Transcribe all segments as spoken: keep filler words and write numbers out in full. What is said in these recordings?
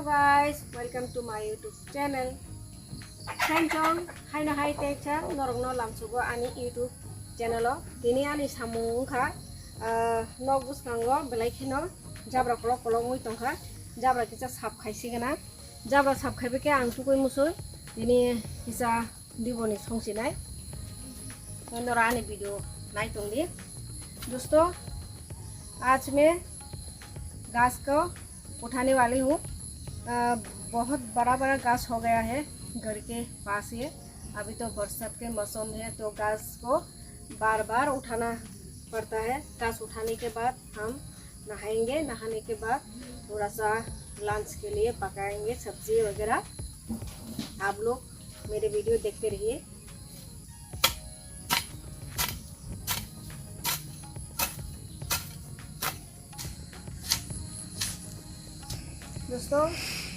Guys, welcome to my YouTube channel. Friends, chong haino hai tei cha norokno lamsugo ani YouTube channel o. Tini ani samung wngkha, ah, nok bwskango belai kheno jabra kolok kolok wngwi tongkha. Jabra kisa sap khaisigwna. Jabra sap khaibai khe ang tukui musui tini kisa diboni songsinai. Nora ani video nai tongdi. दोस्तों, आज मैं घास को उठाने वाली हूँ। अ, बहुत बड़ा बड़ा घास हो गया है घर के पास ये। अभी तो बरसात के मौसम है, तो घास को बार बार उठाना पड़ता है। घास उठाने के बाद हम नहाएंगे, नहाने के बाद थोड़ा सा लंच के लिए पकाएंगे सब्जी वगैरह। आप लोग मेरे वीडियो देखते रहिए। दोस्तों,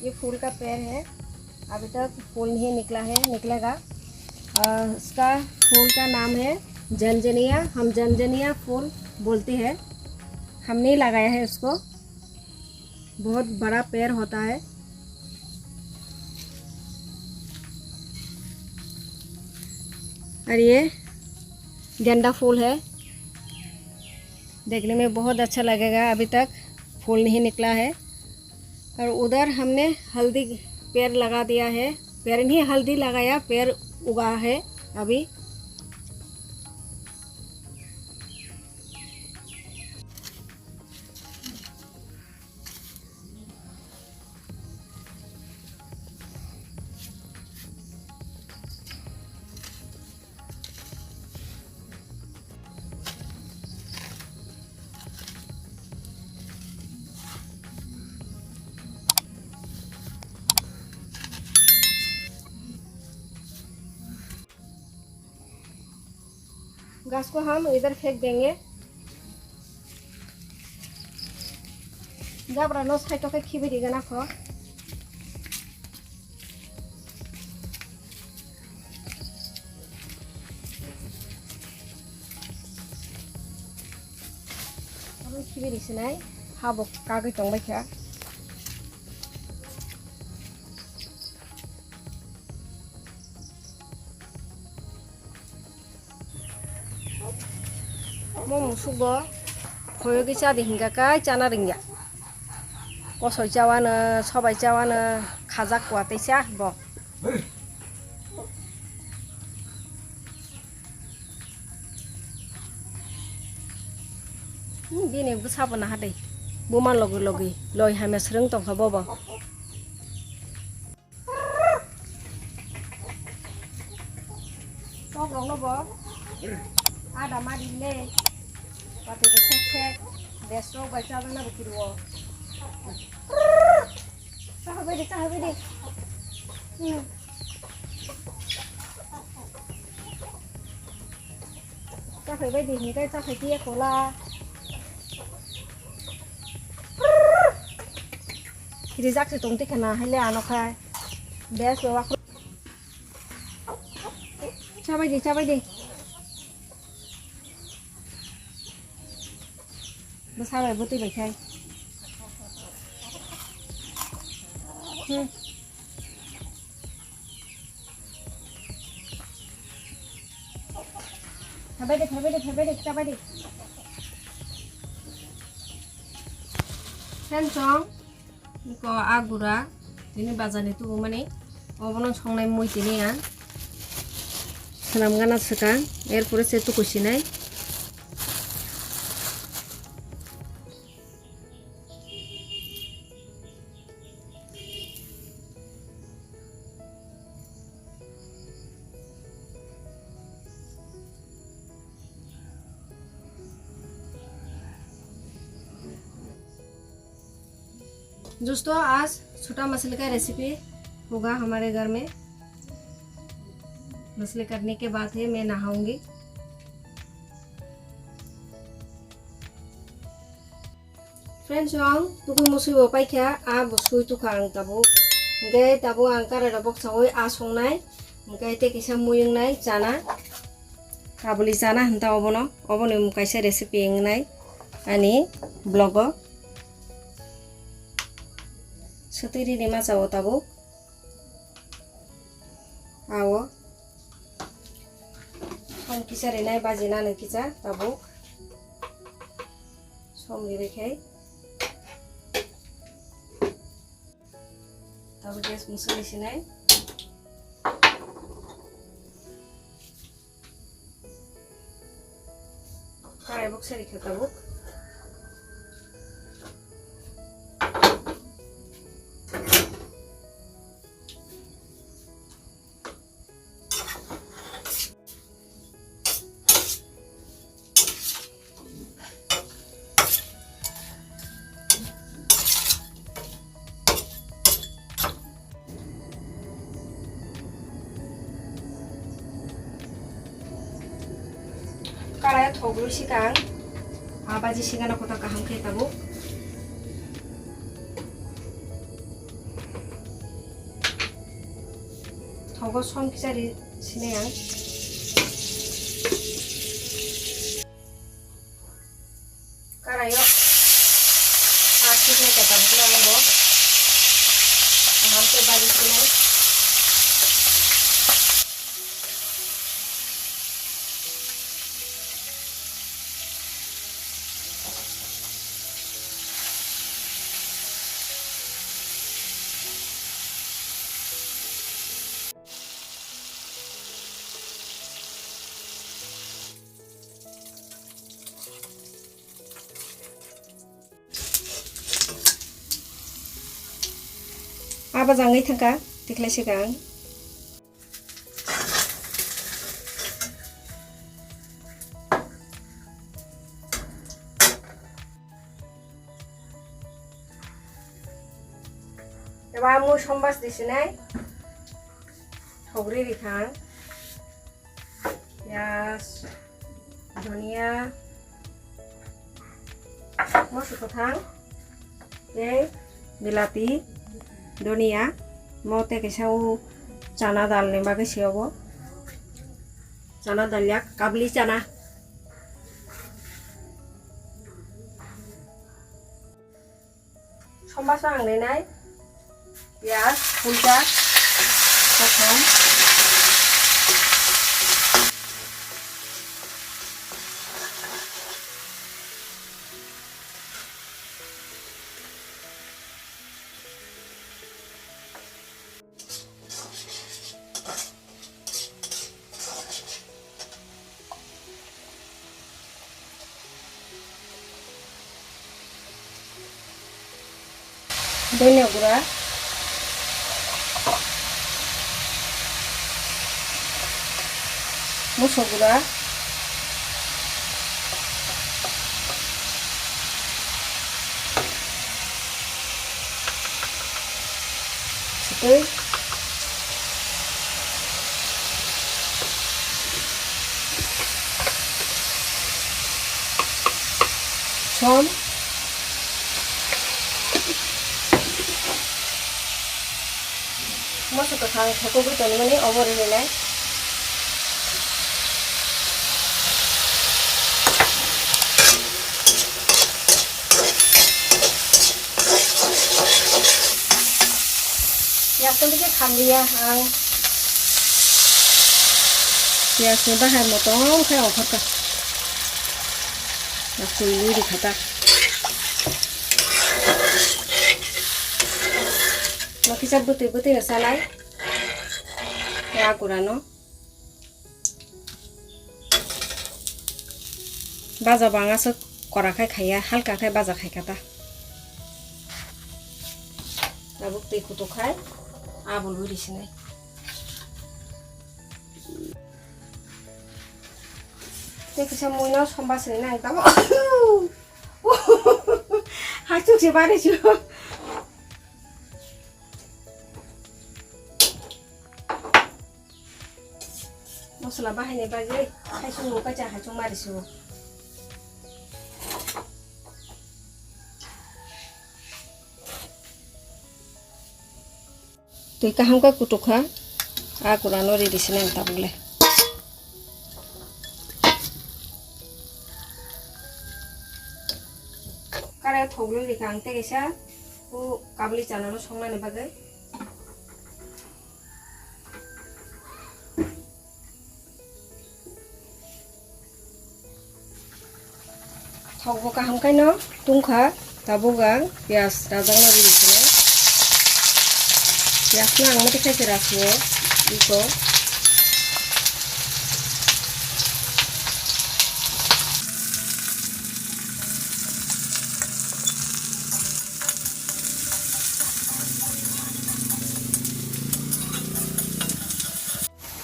ये फूल का पेड़ है, अभी तक फूल नहीं निकला है, निकलेगा। और इसका फूल का नाम है जंजनिया, हम जंजनिया फूल बोलते हैं। हम नहीं लगाया है उसको, बहुत बड़ा पेड़ होता है। और ये गेंदा फूल है, देखने में बहुत अच्छा लगेगा। अभी तक फूल नहीं निकला है। और उधर हमने हल्दी पेड़ लगा दिया है, पेड़ नहीं, हल्दी लगाया, पेड़ उगा है अभी। घास को हम इधर फेंक देंगे। Jabra no side o khe khibi rigana kho. Abo khibi risinai ha bo kagwi tongbai kha. Omo musuk bo khoyogwi cha di hinkha kai chana rwngya. Kosoi chawano, sobai chawano khajak kuatwi cha bo. Hmm, bini bwsa bo naha de. Buma logi logi loi hamya swrwng tongkha bobo. Kokrokno bo ada mari le, pati bo sek sek, desrok bai chajakna bo kiruo. Chahai bai di, chahai bai di. Hmm. Chakhai bai di hinkhe chakhai tiya kola. Rijak se tong tikha na haile ano khai. Bes lo wak. Chabai di, chabai di. Bwsa bai bwtwi bai khai. Hmm. Phabai de, phabai de, phabai de, chabai de. Sensong, ko agura, tini bazar ni tubu mani, obono songnai mui tini ang. Swnam gana swkang, erpore se tuku sinai. दोस्तों, आज छोटा मछली का रेसिपी होगा हमारे घर में। मछली कटने के बाद है मैं नहाऊंगी। Friends, ang tukui musui bo paikha, a bo sui tukha ang tabuk. Hingke tabuk ang karai rok boksawi a songnai, hingke tei kisa mui wngnai chana. Kabuli chana hinta obono, oboni kaisa recipe wngnai ani vlog o. Twtwi rini ma chao tabuk. Ao. Hom kisa rinai baji nani kisa tabuk. Som ribai khai. Tabuk gas musuk sinai. Karai bok sari khe tabuk. Karai thok rw sikang, a baji sikano kotor kaham khe tabuk. Thogo som kisa ri sinai ang. Karaio. Athik nai kata bukla ang bo. Aham ke bari sinai. Aba jangwi thangkha, tikhlai sikang. Eba mui sombas disinai. Thogri rikhang. Piyaj, dhoniya, moso kwthang, tei bilati, dhoniya, mo tei kaisa o chana dal ni bagwi se obo. Chana dal yak, kabli chana. Sombasa ang rinai, piyaj, phuljak, kosom. Dhoniya gura, moso gura, sitwi. Som. Moso kwthang thekogwi tonmani obo rinai. Yakung dikhe khamliya ang. Piyaj ni bahai motong khe ongkhorkha. Nak twi rikha ta. Mo kisa bwtwi bwtwi no sanai. Ya gurano. Baja bang aswk kora khai khaiya, halka khai baja khai kha ta. Tabuk twi kutuk khai, abo lwi risinai. Tei kisa mui no somba sini nang tamo. Hachuk se bari chu. Mosola bahaini bagwi haichung bo kaisa haichung mari sugo. Twi kaham khe kutuk kha, a gurano ridi sini ang tabuk le. Kare thok le rikha ang tei kaisa. O kabli chana no songnani bagwi. Thok bo kaham khe no tungkha, tabuk ang piyaj rajakna rwi sinai. Piyaj no ang motwi khe se rasio iko.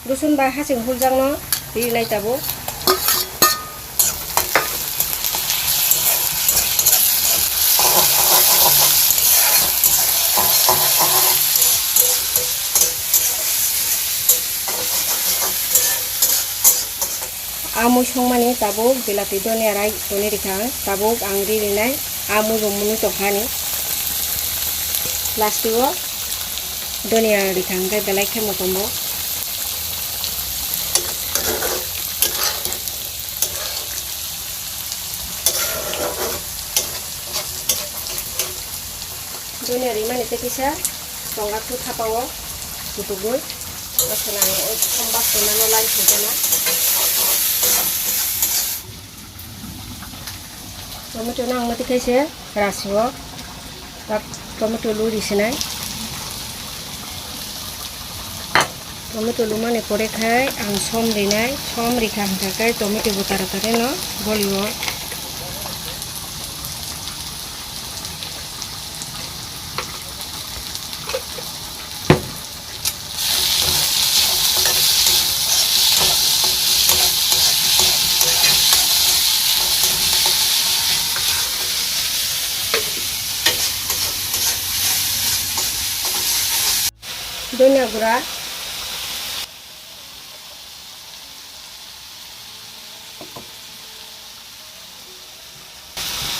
Rosun bai hasing huljak no rinai tabuk. A mui songmani tabuk bilati donia rai toni rikha ang, tabuk ang ririnai a mui bo mwnwi tongkha ani. Last o donia rikha ang khe belai khe motom bo. Donia rimani tei kisa tonga thu thapa o kutugwi. Aswk ang o thom bas tongnano line khaijana. Tomato no ang mati khaise rasio. Tak tomato lu risinai. Tomato lumani pore khai ang som rinai. Som rikha hwnkha khe tomato bo tara tari no golio. Donia gura.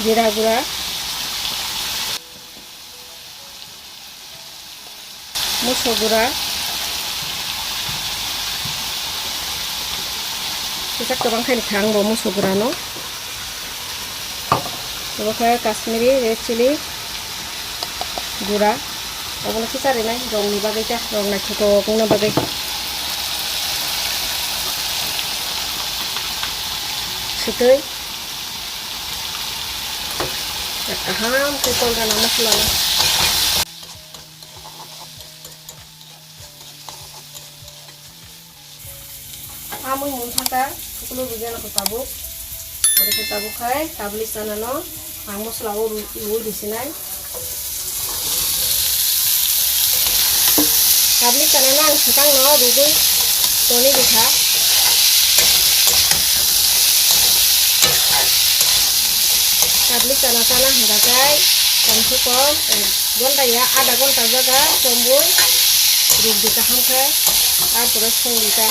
Jira gura. Moso gura. Kisa kwbang khe rikha ang bo moso gura no. Obo khe Kashmiri red chili gura. Obono kisa rinai rongni bagwi khe, rong naithotok wngna bagwi. Swtwi. Kaham khe kolgana mosola no. Amui mung thangkha, sukulu rwgeno khe tabuk. Oro khe tabuk khai, kabli chana no ang mosola o ru-, rwi risinai. Kabli chana no ang swkang no rwgwi toni rikha. Kabli chana chana hwnkha khe kom se kom, eh, gonta ya adha gonta jaga chombwi rwdi kaham khe, tarpore songdi ta.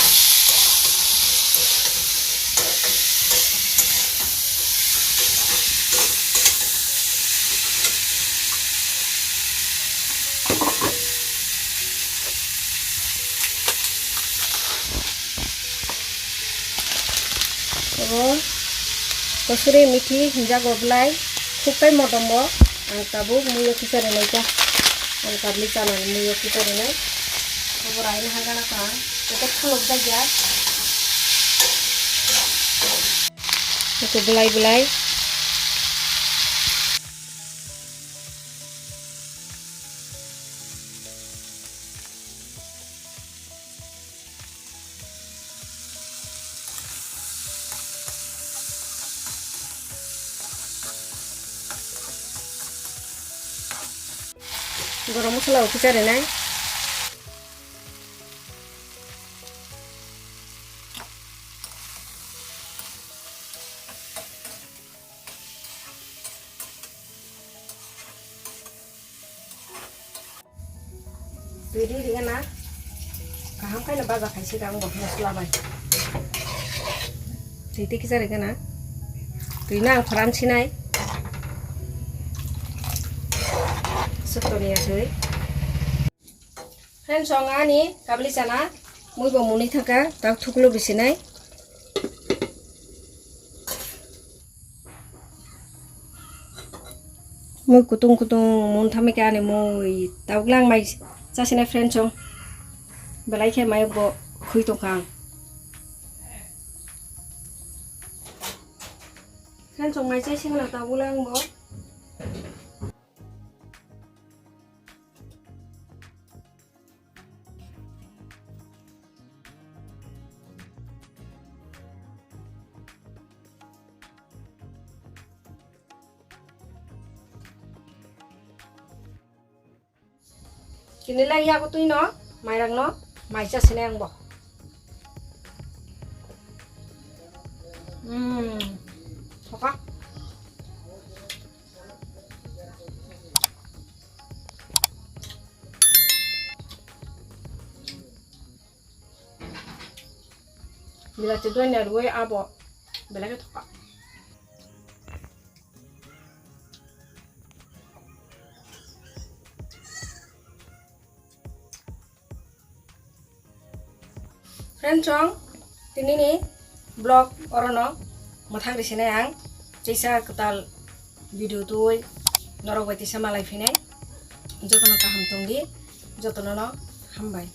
Abo kosuri mithi hinjago belai, khuktai motom bo ang tabuk muiyo kisa rinai ta, ang kabli chana ni muiyo kisa rinai. Abo raina hagana kha, eko khuluk jagya, eko belai belai. Gorom mosola bo kisa rinai. Twi ri ri gana. Kaham khaino baja khai se ang bo mosola bai. Twi twi kisa ri gana. Twi no ang phoran sinai. Sotoni ya twi. Friends, ang ani kabli chana mui bo mwnwi thangkha, tak thuklo bisinai. Mui kutung kutung mun thamwi khe ani mui tabuk lang mai chasinai friend song. Belai khe mayok bo khwi tongkha ang. Friend song mai chai singla tabuk lang bo. Tini lang yago twi no, mairang no, mai cha sinai ang bo. Hmm, thoka. Bilati doi na ruwai abo, belai khe thoka. Friend song, tini ni vlog orono mwthang risinai ang, teisa kwtal video twi norok bai teisa malai phinai, jotono kaham tongdi, jotono no hambai.